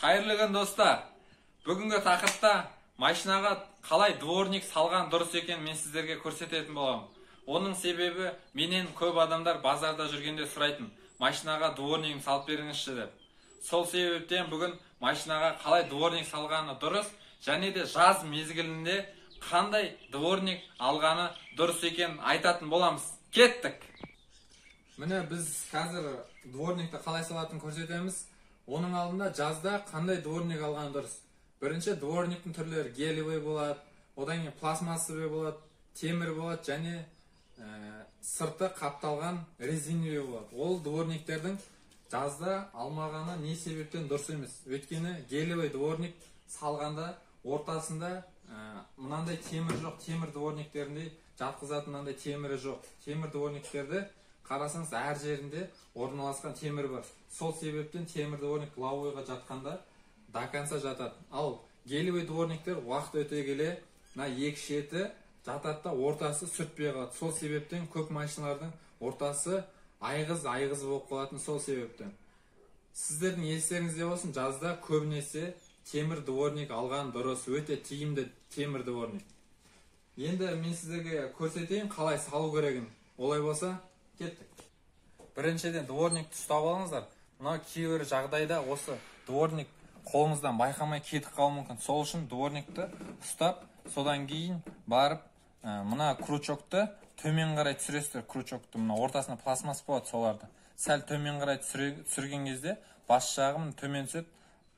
Қайырлы күн, достар! Бүгінгі тақырыпта машинаға қалай дворник салған дұрыс екенін мен сіздерге көрсететін боламын. Оның себебі, менен көп адамдар базарда жүргенде сұрайтын: «Машинаға дворнигін салып беріңізші», – деп. Сол себептен бүгін машинаға қалай дворник салғаны дұрыс және де жаз мезгілінде қандай дворник алғаны дұрыс екенін айтатын боламыз. Кеттік! Міне, біз қазір дворникті қалай салатынын көрсетеміз. Оның алдында жазда қандай дворник алған дұрыс? Бірінші, дворниктің түрлері: гелевый болады, одан кейін пластмассовый болады, темір болады және сырты қапталған резиновый болады. Ол дворниктердің жазда алмағаны не себептен дұрыс емес? Өйткені гелевый дворник салғанда ортасында мынандай темір жоқ, темір дворниктеріндей жатқызатын мынандай темірі жоқ. Темір дворниктерді қарасаңыз, әр жерінде орналасқан темір бар. Сол себептен темір дворник лобовойға жатқанда до конца жатады. Ал гелевый дворниктер уақыт өте келе мына екі шеті жатады да, ортасы сүртпей қалады. Сол себептен көп машиналардың ортасы айғыз айғыз болып қалатын. Сол себептен сіздердің естеріңізде болсын, жазда көбінесе темір дворник алған дұрыс, өте тиімді темір дворник. Енді мен сіздерге көрсетейін қалай салу керегін. Олай болса, кеттік! Біріншіден, дворникті ұстап алыңыздар. Мынау кейбір жағдайда осы дворник қолыңыздан байқамай кетіп қалуы мүмкін. Сол үшін дворникті ұстап, содан кейін барып мына крючокты төмен қарай түсіресіздер. Крючокты, мына ортасында пластмасс болады, соларды сәл төмен қарай түсірген кезде бас жағы мына төмен түседі,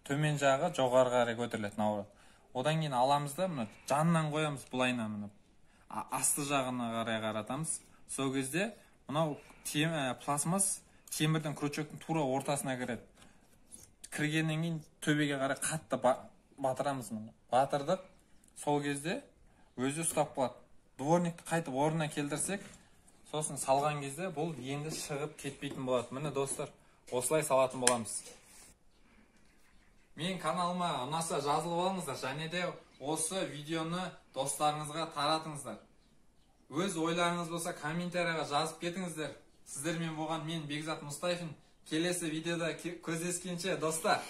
төмен жағы жоғары қарай көтеріледі, наоборот. Одан кейін аламыз да, мына жанынан қоямыз, былайынан, мына асты жағына қарай қаратамыз. Сол кезде мынау пластмасс темірдің, крючоктың тура ортасына кіреді. Кіргеннен кейін төбеге қарай қатты батырамыз. Міне, батырдық. Сол кезде өзі ұстап қалады. Дворникті қайтып орнына келтірсек, сосын салған кезде бұл енді шығып кетпейтін болады. Міне, достар, осылай салатын боламыз. Менің каналыма ұнаса, жазылып алыңыздар және де осы видеоны достарыңызға таратыңыздар. Өз ойларыңыз болса, комментарийға жазып кетіңіздер. Сіздермен болған мен, Бекзат Мұстафин. Келесі видеода кездескенше, достар!